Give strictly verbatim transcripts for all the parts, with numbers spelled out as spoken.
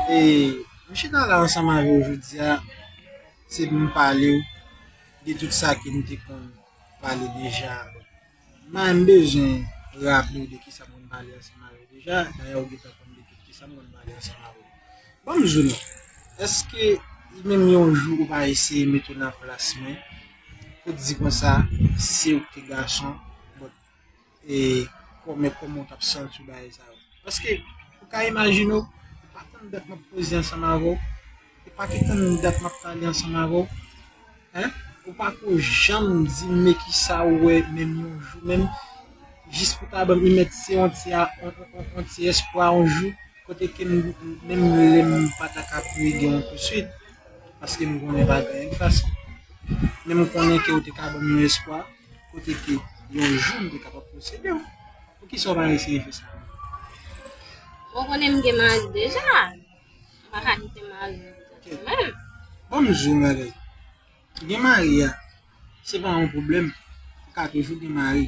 E, m chita la ansanm avè w jodi a, se pou m pale w de tout sa ke m te konn pale deja. M pa menm bezwen raple w de kisa m konn pale ansanm avè w deja. Dayè, ou gentan konn de tout kisa m konn pale ansanm avè w. Ban m di w non, èske menm yon jou ou pa eseye mete w nan plas mwen pou di konsa, si se ou ki te gason, bon, e kòman, kòman w t ap santi w bagay sa yo. Paske, ou ka imajine w, e pa tann dat m ap koze ansanm avè w, e pa ki tann dat m ap pale ansanm avè w, en, ou pa ko janm di m men kisa ou wè menm yon jou, menm jis pou ta ban m imèt se yon ti, a, yon, yon, yon, yon ti espwa yon jou, kote ke m, menm lè m pa ta ka kouri gen yon pouswit, paske m konnen pa gen anyen k fasil. Men m konnen ke ou te ka ban m yon espwa, kote ke yon jou m te kapab posede w. Poukisa w pa eseye fè sa? Bon, konnen m gen mari deja. M pa ka kite mari m kanmenm. Ban m di w yon bagay. Gen mari a, se pa yon pwoblèm. Ou ka toujou gen mari.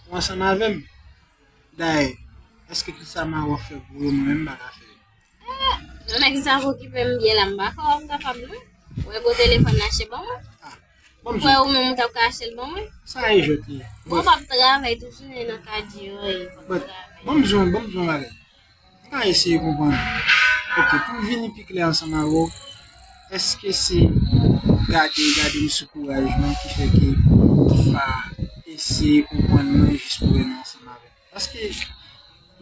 Ou ansanm avè m. Dayè, èske tout sa mari w ap fè pou ou yo, mwen menm m pa ka fè yo? Yon nèg sa okipe m byen la, m pa kwè m kapab non. Ou wè gwo telefòn nan se bon mwen. Ah, bon, ou kwè ou menm ou t ap ka achte l bon mwen? Sa e jwèt li ye. Bon, w ap travay tou jounen nan kadi yo, wi, w ap travay. Bon, m di w, bon, m di w yon bagay. M ka eseye konprann. Ok, pou m vini pi klè ansanm avè w, èske se gade, gade m sou kouraj mwen ki fè ke ou pa eseye konprann mwen jis pou wè m ansanm avè w? Paske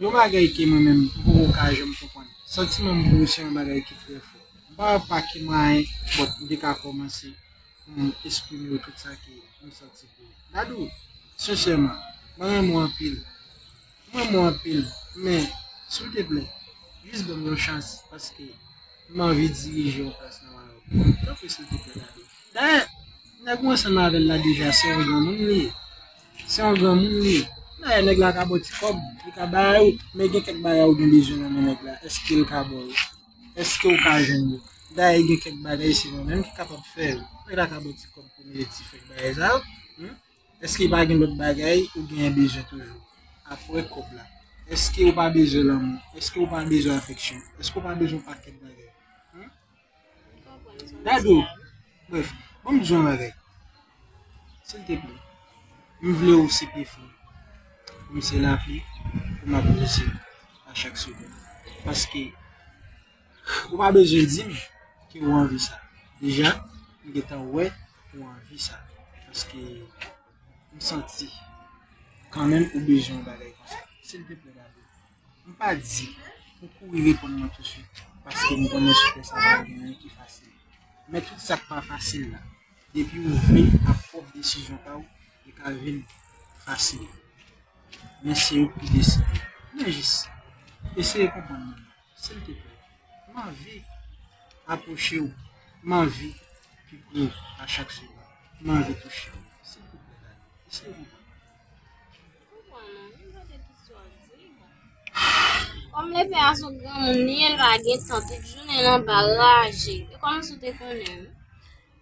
yon bagay ke mwen menm, m poko ka janm konprann. Santiman m pou ou se yon bagay ki trè fò. M pa wè pa ki mwayen, bon, m te ka kòmanse pou m eksprime w tout sa ke m santi pou ou. Dadou, sensèman, mwen renmen w anpil. Mwen renmen w anpil, men, silteplè, jis ban m yon chans, paske m anvi dirije yon plas nan Mawòk. Tanpri, silteplè, Dadou. Dayè, nèg ou ansanm avè l la deja, se yon granmoun li ye. Se yon granmoun li ye. Dayè, nèg la ka ba w ti kòb, li ka bay ou, men gen kèk bagay ou gen bezwen nan men nèg la, èske l ka ba w yo? Èske ou ka jwenn yo? Dayè, gen kèk bagay se mwen menm ki kapab fè yo. Nèg la ka ba w ti kòb pou mete ti fèk bagay sa yo. Hmm? Èske pa gen lòt bagay ou genyen bezwen toujou? Apre kòb la. Èske ou pa bezwen lanmou? Èske ou pa bezwen afeksyon? Èske ou pa bezwen yon pakèt bagay? Hmm? Dadou. Brèf, ban m di w yon bagay. Silteplè. M vle w se pye fre. M se lapli pou m ap woze a chak segonn. Paske ou pa bezwen di m ke ou anvi sa. Deja, m gentan wè ou anvi sa. Paske m santi kanmenm ou bezwen yon bagay konsa. Silteplè, Dadou. M pa di pou kouri reponn mwen tousuit, paske m konnen sou tè sa pa gen anyen ki fasil. Men tout sa k pa fasil la, depi ou vle ak pwòp desizyon pa w, li ka vin fasil. Men se ou ki deside. Men jis, eseye konprann mwen, silteplè. M anvi apwoche w. M anvi pi pre w a chak segonn. M anvi touche w. Silteplè, Dadou, eseye konprann mwen. Konprann mwen, m tande tout sa w di, bon. Kòm lepè a se yon granmoun li ye, l pa gen tan, tout jounen l anba raje. E kòmsi w te konnen, wi.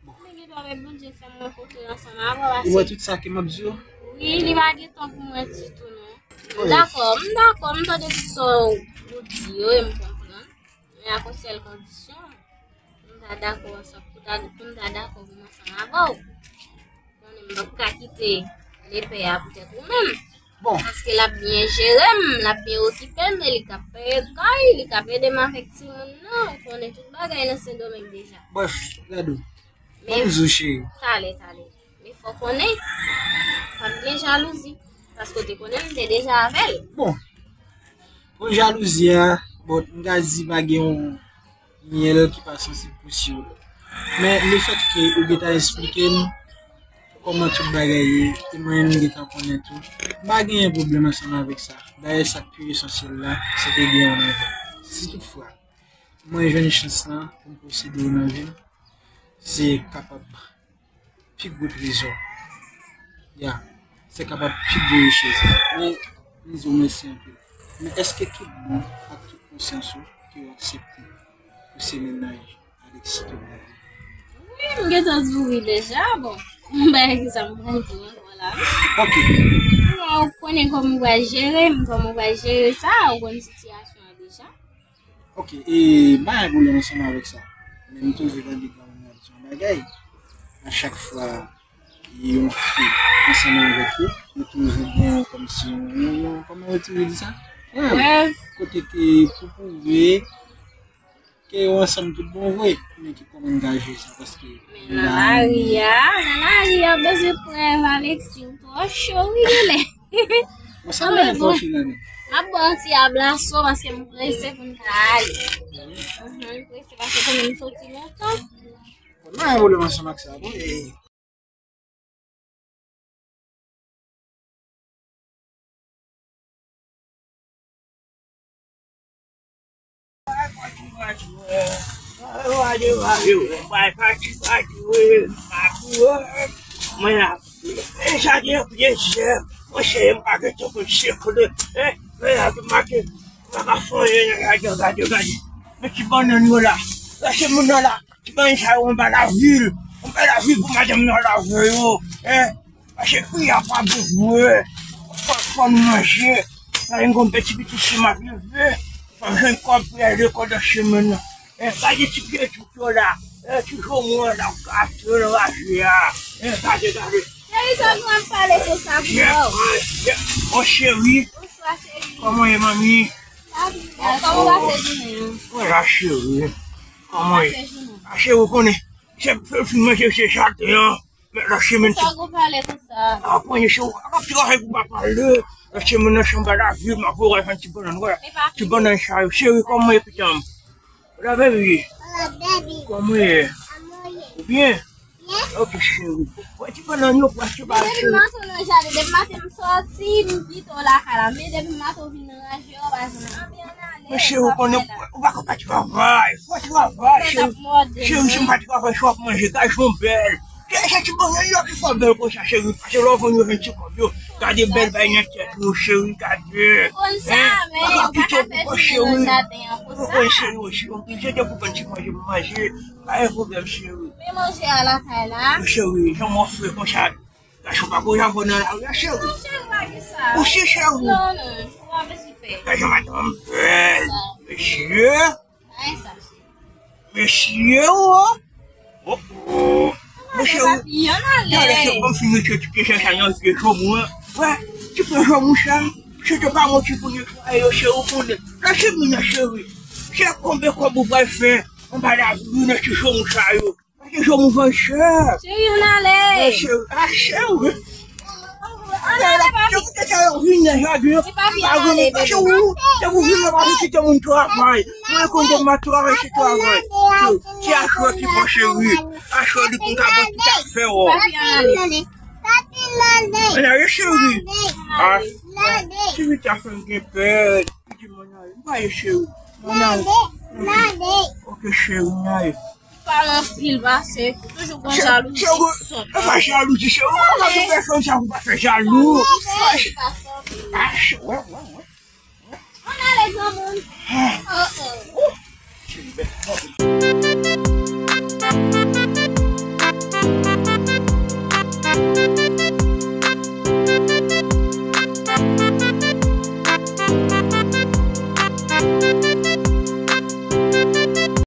Bon. Men gen dwa men Bondye fè m rankontre ansanm avè w. Ou wè tout sa ke m ap di yo? Wi, li pa gen tan pou mwen ditou, non. M dakò, m dakò, m tande tout sa w di yo e m konprann. Men ak yon sèl kondisyon, m ta dakò ansanm, pou ta, pou m ta dakò pou m ansanm avè w. Konnen m p ap ka kite lepè a poutèt ou menm. Bon. Paske l ap byen jere m, l ap byen okipe m, e li k ap peye kay, li k ap ede m avèk timoun nan, ou konnen tout bagay nan Sendomeng deja. Brèf, Dadou, ban m di w cheri. Talè, talè. Men fò w konnen, pa t gen jalouzi, paske w te konnen m te deja avè l. Bon, pou jalouzi a, bon, m ka di pa gen yon myèl ki pa sansib pou syo. Men lefètke ou gentan esplike m kòman tout bagay ye, e mwen menm m gentan konnen tou, m pa genyen pwoblèm ansanm avèk sa. Dayè, sa k pi esansyèl la, se te gen yon anvi. Si toutfwa mwen jwenn chans lan pou m posede w nan vi m, se kapab pi gwo trezò. Ya, se kapab pi gwo richès. Men, m di w mèsi anpil. Men èske tout bon ak tout konsyans ou ke w aksepte pou se mennaj Alexis te mande? Wi, m gentan di w wi deja, bon. M pa gen kisa m pral di w ankò la. Ok. Bon, ou konnen kòman ou pral jere m, kòman ou pral jere sa, ou konn sitiyasyon an deja. Ok, e m pa gen pwoblèm ansanm avèk sa. Men m toujou tande granmoun yo ap di yon bagay. A chak fwa yon fi ansanm avèk ou, yo toujou gen kòmsi yon, yon, yon, kòman yo toujou di sa? Prèv. Prèv. Kote ke pou pwouve ke yo ansanm tout bon vre, men ki kòman n ka jere sa, paske men nan lari a, nan lari a, bezwen prèv, Alexis, ou twò cho, wi, genlè. Bon, sa pa bon. M ap ba w ti ablaso paske m prese pou m ta ale. Mhm, m prese paske konnen m soti lontan. Bon, nou gen pwoblèm ansanm ak sa, bon, e Mwen la, e sa gen pye zèb, mwen se m pa gen tankou sekle, e, mwen la, m pa gen, m pa ka fè anyen, gade, gade, gade. Men ti bannann yo la, lè se moun nan la. Ti bannann sa yo anba lavil. Anba lavil pou madanm nan lave yo. Hein? Paske kri a pa bon vre. Fò, fò nou manje. Sa yon gon peti piti si m ap leve. Fò m jwenn kòb pou y al lekòl nan semèn nan. Hein? Gade ti pye tout yo la. Hein? Ti jomwen la, gate nan raje a. Hein? Gade, gade. Cheri, sa nou ap pale konsa pou ou? Mon cheri. Bonswa, cheri. Kòman ye, manmi? Sa byen. Kòman w pase jounen an? Mwen la, cheri. Kòman ye? Pase jounen. A, cheri, ou konnen. Se, se, fin manje se jaden an. Men la semèn. Sa w pale konsa? A, konnen cheri, w ap travay pou pa pale. La semèn nan, se anba lavil, m ap voye yon ti bannann, wè. Ti bannann sa yo. Cheri, kòman ye, pitit m? Hola, baby. Hola, baby. Kòman ye? Ou byen? Ok, cheri. Wè, ti bannann yo, prèske pa cheri. Depi maten w nan jaden, depi maten m sòti, m kite w lakay la. Men depi maten w vin nan raje, w pa janm anvi ann ale. Men cheri, ou konnen, ou pa ka pa travay. Fò travay, cheri. Cheri, si m pa travay, si w ap manje, gad jan w bèl. Se, se ti bannann yo ki fè w bèl konsa, cheri. Paske lè w vann yo, jwenn ti kòb yo. Gade bèl bay nan tèt nou, cheri, gade. Konn sa, men ou pa ka fè jounen nan jaden an konsa. Ou konn, cheri, ou oblije de pou pran ti manje pou manje. Pa gen pwoblèm, cheri. Men manje a lakay la. Wi, cheri, jan mwen fre konsa. Gason pa koz avè w nan lari a, cheri. Non, cheri, pa gen sa. Ou si, cheri? Non, non, ou pa bezwen pè. Gason madanm bèl. Mesye. Pa gen sa, cheri. Mesye, o. O, o. Mesye, o. Talè, cheri, ban m fin retire ti pye sa nan pye jomwen an. Wè, ti pye jomwen sa. Se te pa mwen ki pou netwaye yo, cheri, ou konnen. Nan semèn nan, cheri. Se konbyen kòb ou pral fè anba lavil nan ti jomwen sa yo? Paske jomwen vann chè. Cheri, ann ale. Cheri, a, cheri. Ann ale, papi. Se pou tèt sa yo vin nan jaden an. Epa vin ale, bebe. Paske ou, se pou vin nan, pa vin kite moun travay. Mwen konn depi m ap travay, se travay. Se, se achè ki bon, cheri. Achè li konn ka ban tout afè w. Papi, ann ale. Ann ale, cheri. A, cheri, ta fè m gen pè. Pitit mwen, ann ale. M pa ye, cheri. Ann ale. Ok, cheri, ann ale. Pale anpil pase, toujou gon jalouzi sòt. E pa jalouzi, cheri. Ou pa ka tou fè fanm sa pou pa fè jalou. Ou sòt, ou pa sòt. A, cheri, wè, wè, wè. Ann ale, granmoun. Oh, oh. Cheri, bèl.